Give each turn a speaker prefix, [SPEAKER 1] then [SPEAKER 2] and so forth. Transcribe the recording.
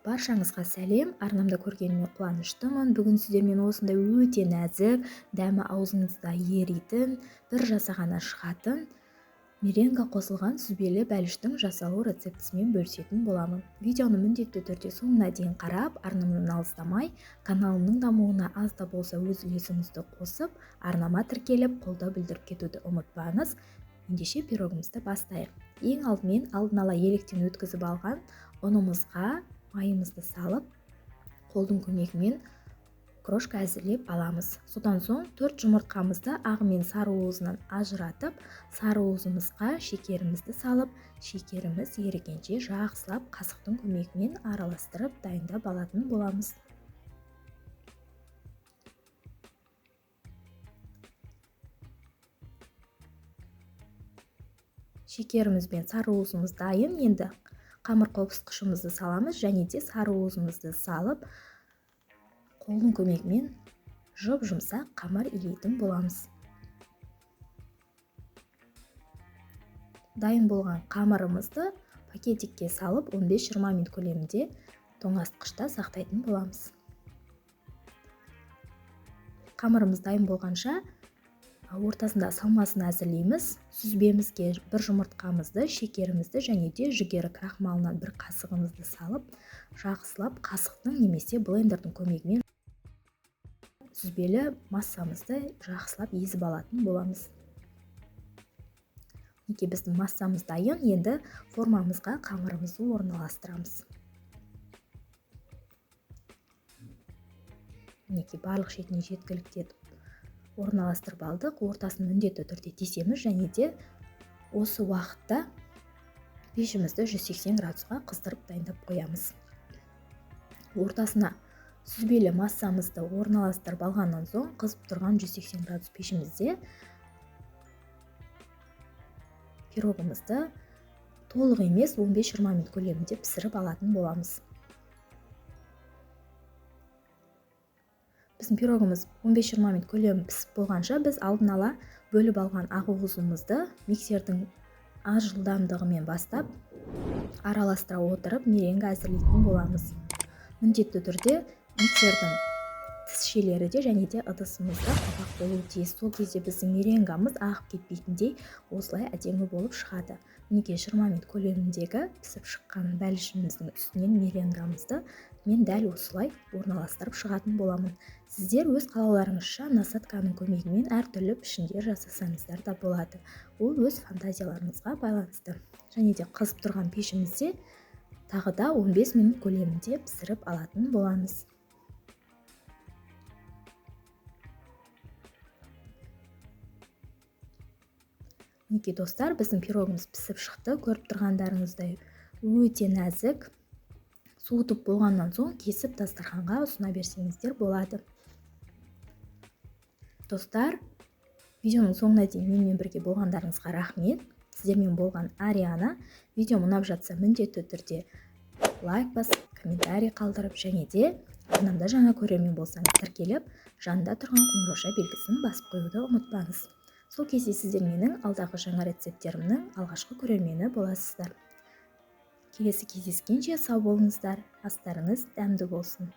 [SPEAKER 1] Баршаңызға сәлем, арнамда көргеніме қуаныштымын. Бүгін сіздермен осындай өте нәзік, дәмі аузыңызда еритін, бір жасағаннан шығатын меренга қосылған сүзбелі бәліштің жасалу рецептісімен бөлісетін боламын. Видеоны міндетті түрде соңына дейін қарап, арнамнан алыстамай, каналымның дамуына аз да болса өз үлесіңізді қосып, арнама тіркеліп, қолдау білдіріп кетуді ұмытпаңыз. Ендеше пирогымызды бастайық. Ең алдымен алдын ала електен өткізіп алған ұнымызға майымызды салып, қолдың көмегімен крошка әзірлеп аламыз. Содан соң 4 жұмыртқамызды ағы мен сары уызынан ажыратып, сары уызымызға шекерімізді салып, шекеріміз ерігенше жақсылап қасықтың көмегімен араластырып дайындап алатын боламыз. Шекеріміз бен сары уызымыз дайын. Енді қамыр қопсытқышымызды саламыз және де сары уызымызды салып, қолдың көмегімен жұп-жұмсақ қамыр илейтін боламыз. Дайын болған қамырымызды пакетикке салып 15-20 минут көлемінде тоңазытқышта сақтайтын боламыз. Қамырымыз дайын болғанша ортасында салмасын әзірлейміз. Сүзбемізге бір жұмыртқамызды, шекерімізді және де жүгері крахмалынан бір қасығымызды салып, жақсылап қасықтың немесе блендердің көмегімен сүзбелі массамызды жақсылап езіп алатын боламыз. Мінекей біздің массамыз дайын. Енді формамызға қамырымызды орналастырамыз. Мінекей барлық шетіне жеткілікті етіп орналастырып алдық. Ортасын міндетті түрде тесеміз және де осы уақытта пешімізді 180 градусқа қыздырып дайындап қоямыз. Ортасына сүзбелі массамызды орналастырып алғаннан соң қызып тұрған 180 градус пешімізде пирогымызды толық емес 15-20 минут көлемінде пісіріп алатын боламыз. Біздің пирогымыз 15-20 минут көлемі пісіп болғанша біз алдын ала бөліп алған ақ уызымызды миксердің аз жылдамдығымен бастап араластыра отырып меренга әзірлейтін боламыз. Міндетті түрде миксердің тісшелері де және де ыдысымызда құрғақ болуы тиіс. Сол кезде біздің меренгамыз ағып кетпейтіндей осылай әдемі болып шығады. Мінекей 20 минут көлеміндегі пісіп шыққан бәлішіміздің үстінен меренгамызды мен дәл осылай орналастырып шығатын боламын. Сіздер өз қалауларыңызша насадканың көмегімен әртүрлі пішіндер жасасаңыздар да болады. Ол өз фантазияларыңызға байланысты. Және де қызып тұрған пешімізде тағы да 15 минут көлемінде пісіріп алатын боламыз. Мінекей достар, біздің пирогымыз пісіп шықты. Көріп тұрғандарыңыздай өте нәзік. Суытып болғаннан соң кесіп дастарханға ұсына берсеңіздер болады. Достар, видеоның соңына дейін менімен бірге болғандарыңызға рахмет. Сіздермен болған Ариана. Видео ұнап жатса міндетті түрде лайк басып, комментарий қалдырып және де арнамда жаңа көрермен болсаңыз тіркеліп, жанында тұрған қоңырауша белгісін басып қоюды ұмытпаңыз. Сол кезде сіздер менің алдағы жаңа рецепттерімнің алғашқы көрермені боласыздар. Келесі кездескенше сау болыңыздар, астарыңыз дәмді болсын.